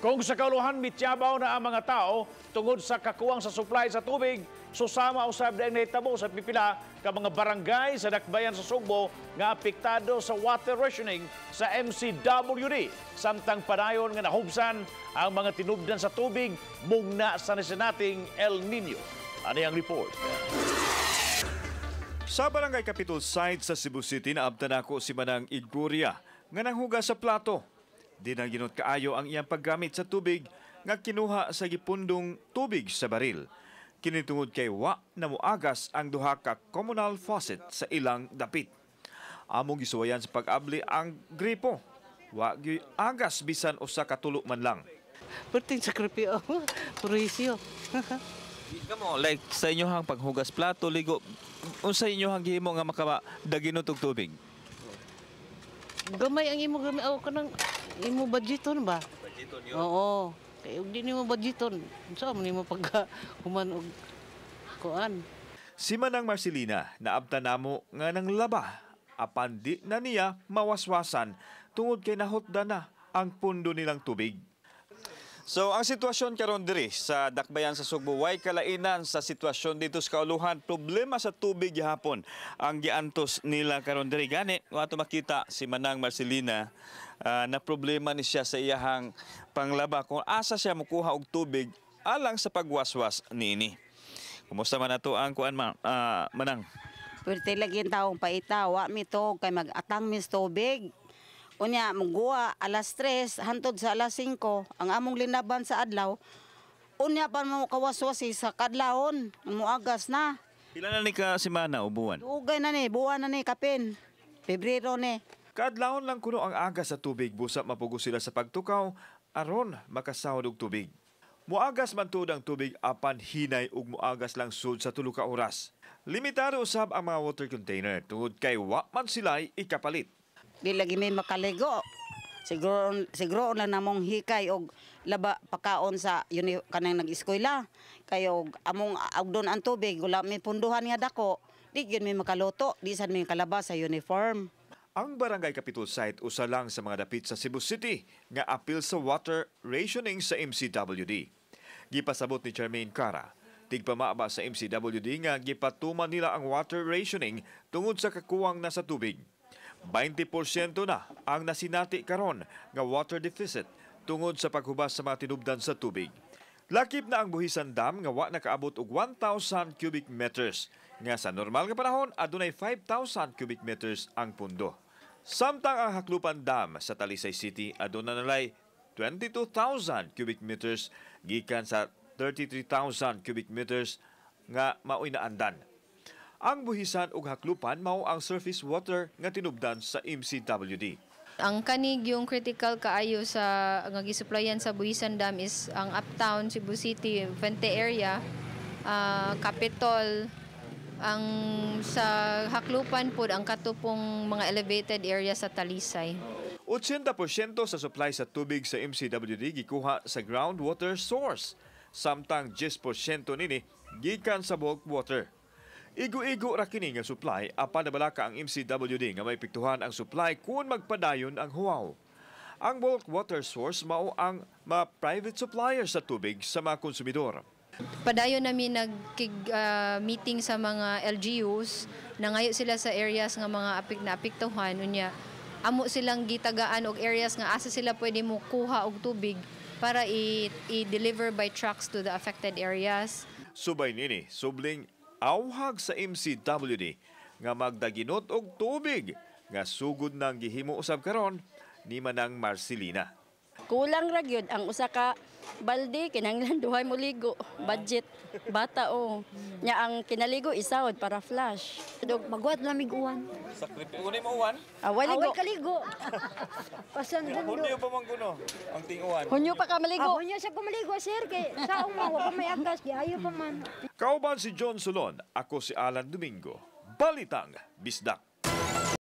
Kung sa kauluhan mityabaw na ang mga tao tungod sa kakuwang sa supply sa tubig, susama usab ang nahitabo sa pipila ka mga barangay sa dakbayan sa Sugbo nga apektado sa water rationing sa MCWD. Samtang padayon nga nahubsan ang mga tinubdan sa tubig mugna sa nasinating El Nino. Ano ang report? Sa Barangay Capitol Site sa Cebu City, naabtan ako si Manang Iguria nga nanghugas sa plato. Di na ginot kaayo ang iyang paggamit sa tubig nga kinuha sa gipundong tubig sa baril. Kini tungod kay wa na muagas ang duha ka communal faucet sa ilang dapit. Among gisuwayan sa pag-abli ang gripo. Wa gyuy agas bisan usa ka tulo man lang. Perting sakripisyo. Purisyo. Kamo, like sa inyohang paghugas plato, ligo, unsa inyohang gihimo nga makadaginot og tubig? Gamay ang imo gamay ako kanang imo budgeton ba? Budgeton. Oo. Kay ug di nimo budgeton, unsa man nimo pagka human og kuan. Si Manang Marcelina, naabtan namo nga nang laba apan di na niya mawaswasan tungod kay nahutda na ang pundo nilang tubig. So ang sitwasyon karon diri sa Dakbayan sa Sugbo way kalainan sa sitwasyon dito sa Kauluhan, problema sa tubig gihapon ang giantos nila karon diri. Gani wato makita si Manang Marcelina, na problema ni siya sa iyahang panglaba kung asa siya mukuha og tubig alang sa pagwaswas niini. Kumusta man ato ang kuan ma, Manang? Pwerte lagi ang taong paita, wa mi to kay mag-atang mis tubig. Unya muguwa alas 3 hantod sa alas 5 ang among linaban sa adlaw. Unya pa mo kawaswasi sa kadlawon, muagas na. Pila na ni ka semana o buwan? Dugay na ni, buwan na ni kapin. Pebrero ni. Kaadlawon lang kuno ang agas sa tubig busa mapugo sila sa pagtukaw aron makasahod og tubig. Muagas man tuod ang tubig apan hinay ug muagas lang sud sa 3 ka oras. Limitado usab ang mga water container tungod kay wa man sila'y ikapalit. Di lagi may makaligo. Siguro siguro na namong hikay og laba pakaon sa uni, kanang nag-eskwela. Kay og among agdon ang tubig, wala may punduhan nga dako. Di gyud may makaluto, di sad may kalaba sa uniform. Ang Barangay Capitol Site usa lang sa mga dapit sa Cebu City nga apil sa water rationing sa MCWD. Gipasabot ni Charmaine Cara, tigpamaba sa MCWD, nga gipatuman nila ang water rationing tungod sa kakuwang na sa tubig. 20% na ang nasinati karon nga water deficit tungod sa paghubas sa mga tinubdan sa tubig. Lakip na ang Buhisan Dam nga wa nakaabot og 1,000 cubic meters nga sa normal nga panahon adunay 5,000 cubic meters ang pundo. Samtang ang Jaclupan Dam sa Talisay City aduna nalay 22,000 cubic meters gikan sa 33,000 cubic meters nga maoy naandan. Ang Buhisan ug Jaclupan mao ang surface water nga tinubdan sa MCWD. Ang kanig yung critical kaayo sa nga gisuplayan sa Buhisan Dam is ang Uptown, Cebu City, Fuente area, Capitol, ang sa Jaclupan pod ang katupong mga elevated area sa Talisay. 80% sa supply sa tubig sa MCWD gikuha sa groundwater source, samtang 10% nini gikan sa bulk water. Igo-igo ra kini nga supply apan nabalaka ang MCWD nga maepektuhan ang supply kung magpadayon ang huwaw. Ang bulk water source mao ang mga private supplier sa tubig sa mga konsumidor. Padayon namin nagkig meeting sa mga LGUs, nangayo sila sa areas nga mga apik na apektuhan, unya amo silang gitagaan og areas nga asa sila pwede mo kuha og tubig para i-deliver by trucks to the affected areas. Subay nini, subling awhag sa MCWD nga magdaginot og tubig nga sugod nang gihimo usab karon ni Manang Marcelina. Kulang ra gyud ang usa ka balde, kinahanglan duhay mo ligo, budget bata o. Nya ang kinaligo isawod para flush. Dog magwat lamig uwan. Sakripisyo ni mo uwan. Ah, wali Away go. kaligo. Pasan gundo. Hunyo pa man kuno ang tinguan. Hunyo pa ka maligo. Ako niya sa kumaligo, sir, kay saong mo wa pa may agas, di ayo pa man. Kauban si John Solon, ako si Alan Domingo. Balitang Bisdak.